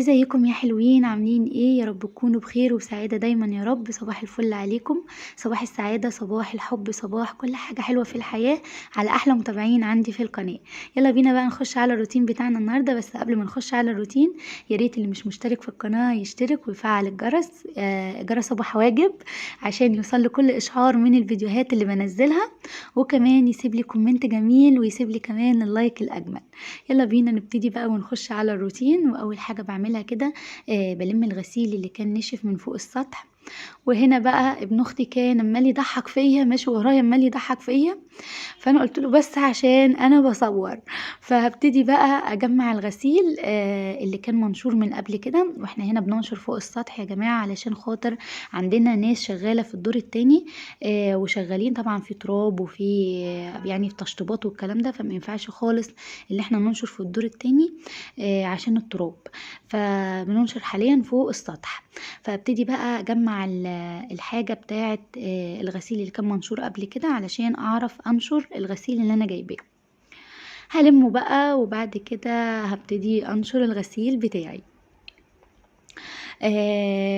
ازيكم يا حلوين؟ عاملين ايه؟ يا رب تكونوا بخير وسعادة دايما يا رب. صباح الفل عليكم، صباح السعادة، صباح الحب، صباح كل حاجة حلوة في الحياة على احلى متابعين عندي في القناة. يلا بينا بقى نخش على الروتين بتاعنا النهاردة. بس قبل ما نخش على الروتين، يا ريت اللي مش مشترك في القناة يشترك ويفعل الجرس، جرس ابو حواجب، عشان يوصل لكل اشعار من الفيديوهات اللي بنزلها، وكمان يسيب لي comment جميل ويسيب لي كمان ال like الاجمل. يلا بينا نبتدي بقى ونخش على الروتين. واول حاجة بعملها كده بلم الغسيل اللي كان نشف من فوق السطح. وهنا بقى ابن اختي كان عمال يضحك فيا، ماشي ورايا عمال يضحك فيا، فانا قلت له بس عشان انا بصور. فهبتدي بقى اجمع الغسيل اللي كان منشور من قبل كده. واحنا هنا بننشر فوق السطح يا جماعة علشان خاطر عندنا ناس شغالة في الدور التاني، وشغالين طبعا في تراب وفي يعني في تشطيبات والكلام ده، فما ينفعش خالص اللي احنا ننشر في الدور التاني عشان التراب، فبننشر حاليا فوق السطح. فابتدي بقى اجمع الحاجة بتاعه الغسيل اللي كان منشور قبل كده علشان اعرف انشر الغسيل اللي انا جايباه. هلمه بقى وبعد كده هبتدي انشر الغسيل بتاعي.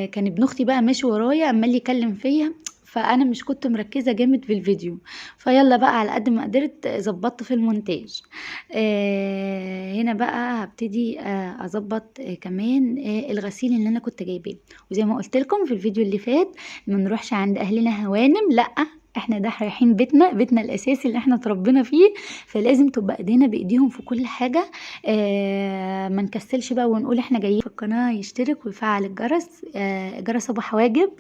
كان ابن اختي بقى ماشي ورايا عمال يكلم فيا، فانا مش كنت مركزه جامد في الفيديو، فيلا بقى على قد ما قدرت ظبطت في المونتاج. هنا بقى هبتدي اظبط كمان الغسيل اللي انا كنت جايباه. وزي ما قلت لكم في الفيديو اللي فات، ما نروحش عند اهلنا هوانم، لا احنا ده رايحين بيتنا، بيتنا الاساسي اللي احنا اتربينا فيه، فلازم تبقى ايدينا بايديهم في كل حاجة. ما نكسلش بقى ونقول احنا جايين. في القناة يشترك ويفعل الجرس، جرس ابو حواجب،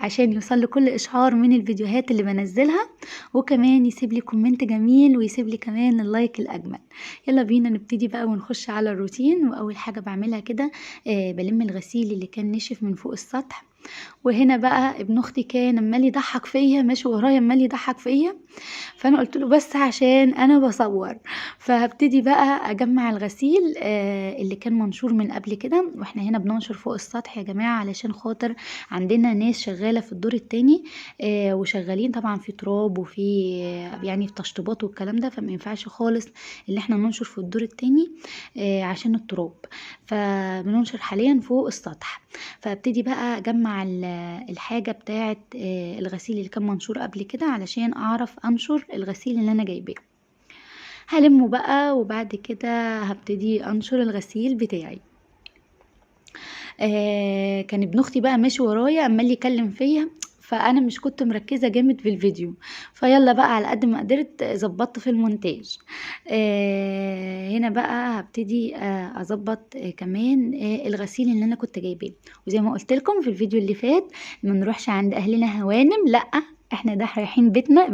عشان يوصل لكل اشعار من الفيديوهات اللي بنزلها، وكمان يسيب لي comment جميل ويسيب لي كمان ال like الاجمل. يلا بينا نبتدي بقى ونخش على الروتين. واول حاجة بعملها كده بلم الغسيل اللي كان نشف من فوق السطح. وهنا بقى ابن اختي كان عمال يضحك فيا، ماشي ورايا عمال يضحك فيا، فانا قلت له بس عشان انا بصور. فهبتدي بقى اجمع الغسيل اللي كان منشور من قبل كده. واحنا هنا بننشر فوق السطح يا جماعة علشان خاطر عندنا ناس شغالة في الدور التاني، وشغالين طبعا في تراب وفي يعني في تشطيبات والكلام ده، فما ينفعش خالص اللي احنا ننشر في الدور التاني عشان التراب، فبننشر حاليا فوق السطح. فابتدي بقى اجمع الحاجة بتاعه الغسيل اللي كان منشور قبل كده علشان اعرف انشر الغسيل اللي انا جايباه. هلمه بقى وبعد كده هبتدي انشر الغسيل بتاعي. كان ابن اختي بقى ماشي ورايا عمال يكلم فيا، فانا مش كنت مركزه جامد في الفيديو، فيلا بقى على قد ما قدرت ظبطت في المونتاج. هنا بقى هبتدي اظبط كمان الغسيل اللي انا كنت جايباه. وزي ما قلت لكم في الفيديو اللي فات، ما نروحش عند اهلنا هوانم، لا احنا ده رايحين بيتنا.